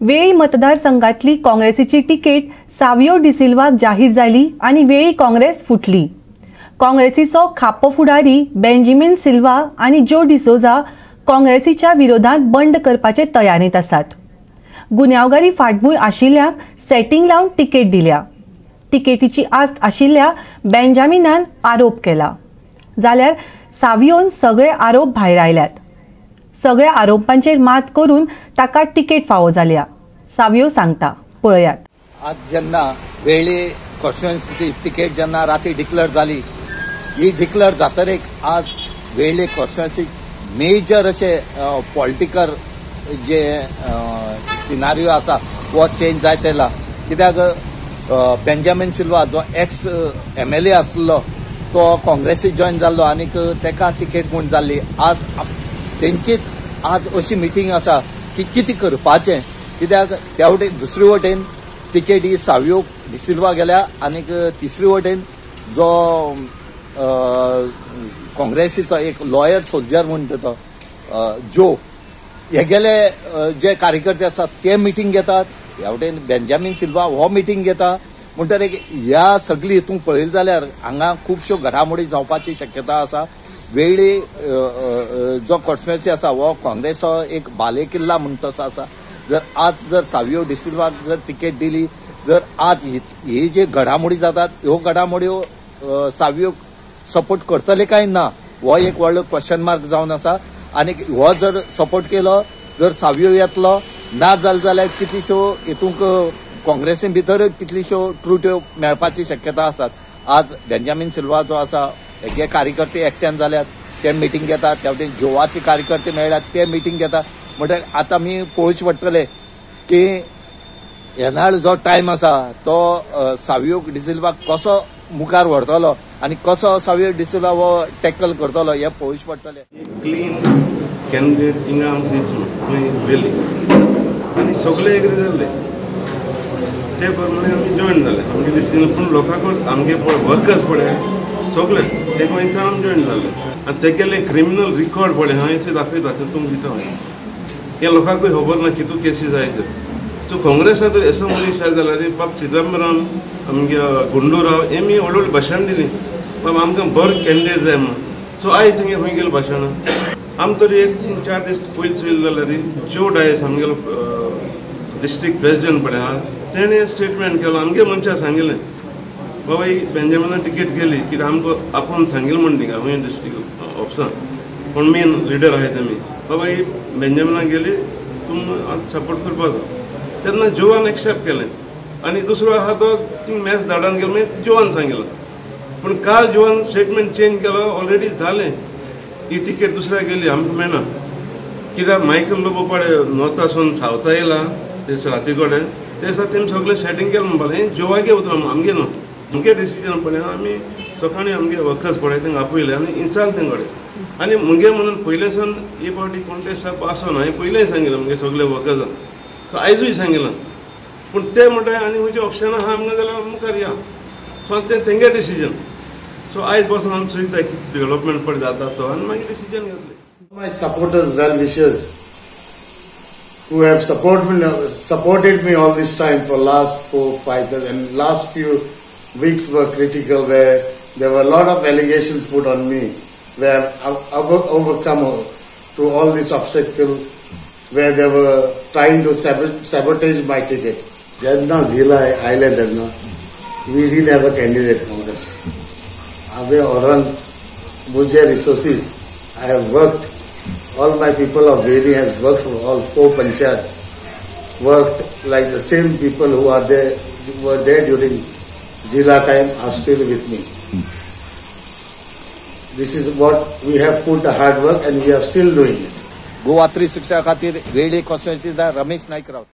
वेळी मतदारसंघातली काँग्रेसीची तिकीट सावियो डिसिल्वाक जाहीर जाली आनी वेळी काँग्रेस फुटली। काँग्रेसीचो खापो फुडारी बेंजामिन सिल्वा आनी जो डिसोजा काँग्रेसीच्या विरोधात बंड करपाचे तयारीत आसात। गुन्यांवगारी फाटभूंय आशिल्ल्यांक सेटिंग लावन तिकेट दिल्या। तिकेटीची आस्त आशिल्ल्या बेंजामिनान आरोप केला, जाल्यार सावियोन सगळे आरोप भायर आयल्यात। सगळ्या आरोपांचेर मात करून ताका तिकेट फावो जाल्या। सावियो सांगता, पळयात। आज जेन्ना वेळी कॉन्स्टिट्युएन्सीची तिकेट जेन्ना राती डिक्लेअर जाली, ही डिक्लेअर जातरेक आज वेळी कॉन्स्टिट्युएन्सी मेजर अशे पॉलिटिकल जे सिनारियो आसा हो चेंज जायत येयला। कित्याक बेंजामिन सिल्वा जो एक्स MLA आसलो तो काँग्रेसीक जॉयन जाल्लो आनीक तेका तिकेट म्हूण जाल्ली। आज तेंचीच आज अशी मिटींग आसा की कितें करपाचें, कित्याक त्या वटेन दुसरे वटेन तिकेट ही सावियो डिसिल्वा गेल्या आनीक तिसरे वटेन जो काँग्रेसीचो एक लॉयर सोल्जर म्हणटा तो जो हेगेले जे कार्यकर्ते आसात ते मिटींग घेतात, ह्या वटेन बेंजामिन सिल्वा हो मिटींग घेता। म्हणटकीर ह्या सगळी हितून पळयलें जाल्यार हांगा खुबश्यो घडामोडी जावपाची शक्यता आसा। वेळी जो कॉन्स्टिट्युएन्सी आसा हो काँग्रेसचो एक बालेकिल्ला म्हणटा तसो आसा। जर आज जर सावियो डिसिल्वाक जर तिकेट दिली, जर आज ही जे घडामोडी जातात ह्यो घडामोड्यो सावियोक सपोर्ट करतले काय ना हो एक व्हडलो क्वेश्चन मार्क जावन आसा। आनी हो जर सपोर्ट केलो जर सावियो येतलो ना जालें जाल्यार कितलीश्यो हितूंक काँग्रेसी भितर कितलीश्यो त्रुट्यो मेळपाची शक्यता आसात। आज बेंजामिन सिल्वा जो आसा हेगे कार्यकर्ते एकट्यान जाल्यात ते मिटींग घेतात, त्या वटेन जोवाचे कार्यकर्ते मेळ्ळ्यात ते मिटींग घेतात। म्हणटकीर आतां आमी पळोवचें पडटलें की येणार जो टायम आसा तो सावियो डिसिल्वाक कसो मुखार व्हरतलो आनी कसो सावियो डिसिल्वा हो टॅकल करतलो हें पळोवचें पडटलें। क्लीन कॅन्डिडेट हिंगा आमकां दिच म्हूण वेली आनी सगळे एग्री जाल्ले ते प्रमाणे आमी जॉयन जाले। आमगे डिसिजन पूण लोकांक आमगे पळय वर्कर्स पळय सगळे ते गोंयच्यान आमी जॉयन जाले आनी तेगेले क्रिमिनल रिकॉर्ड पळय हांव थंय दाखयता तुमकां दिता हांव। हे लोकांकूय खबर ना कितू केसी जाय त्यो। सो काँग्रेसा जर असो मनीस जाय जाल्यार बाब चिदंबरम आमगे गुंडूराव हेमी व्हडली व्हडली भाशण दिली बाब आमकां बरो कॅन्डिडेट जाय म्हणून। सो आयज तेंगे खंय गेले भाशणां आम तरी एक 3-4 दीस पयलीं चोयलें जाल्यार जो डायस आमगेलो डिस्ट्रिक्ट प्रेसिडेंट पळय आहा तेणें स्टेटमेंट केलो, आमगे मनशां सांगिल्लें बाबा ही बेंजामिनान तिकेट गेली कित्याक आमकां आपोवन सांगिल्लें म्हण थिंगा खंय डिस्ट्रिक्ट ऑफिसान कोण मेन लिडर आहाय तेमी, बाबा ही बेंजामिनान गेली तुम आतां सपोर्ट करपा जाय। तेन्ना जोवान एक्सेप्ट केलें आनी दुसरो आहा तो थिंग मॅच धाडान गेलो मागीर जोवान सांगिल्लो, पूण काल जोवान स्टेटमेंट चेंज केलो, ऑलरेडी जालें ही तिकेट दुसऱ्या गेली आमकां मेळना। कित्याक मायकल लोबो पळय नॉर्थासून सावथा येयला ते राती कडेन ते दिसा तेमी सगळें सेटींग केलें म्हणपाक हें जोवागे उतरां आमगे न्हू आमगे डिसिजन पळय आमी सकाळीं आमगे वर्कर्स पळय तांकां आपयले आनी इन्साल तें कडेन आनी मुगे म्हणून पयलें ही पावटी कॉन्टेस्ट आसना हांवें पयलें सांगिल्लें मुगे सगळे वर्कर्सांक, सो आयजूय सांगिल्लें, पूण ते म्हणटा आनी खंयचें ऑप्शन आहा आमकां जाल्यार मुखार या, सो तें तेंगे डिसिजन। सो आयज बसून आमी चोयता कितें डेवलपमेंट पळय जाता तो आनी मागीर डिसिजन घेतले। My supporters, well wishers who have supported me all this time for last 4-5 years, and last few weeks were critical where there were a lot of allegations put on me, where I've overcome through all this obstacle where they were trying to sabotage my ticket. Jenna Zila आयले तेन्ना we didn't have a candidate Congress. हांवें ओरन म्हजे resources I have worked, all my people of Veli has worked for all 4 panchayats, worked like the same people who are there, were there during Zila time are still with me. This is what we have put the hard work and we are still doing it. Goa 360 खातीर वेळी कॉन्स्टिट्युएन्सीचा रमेश नाईक राऊत।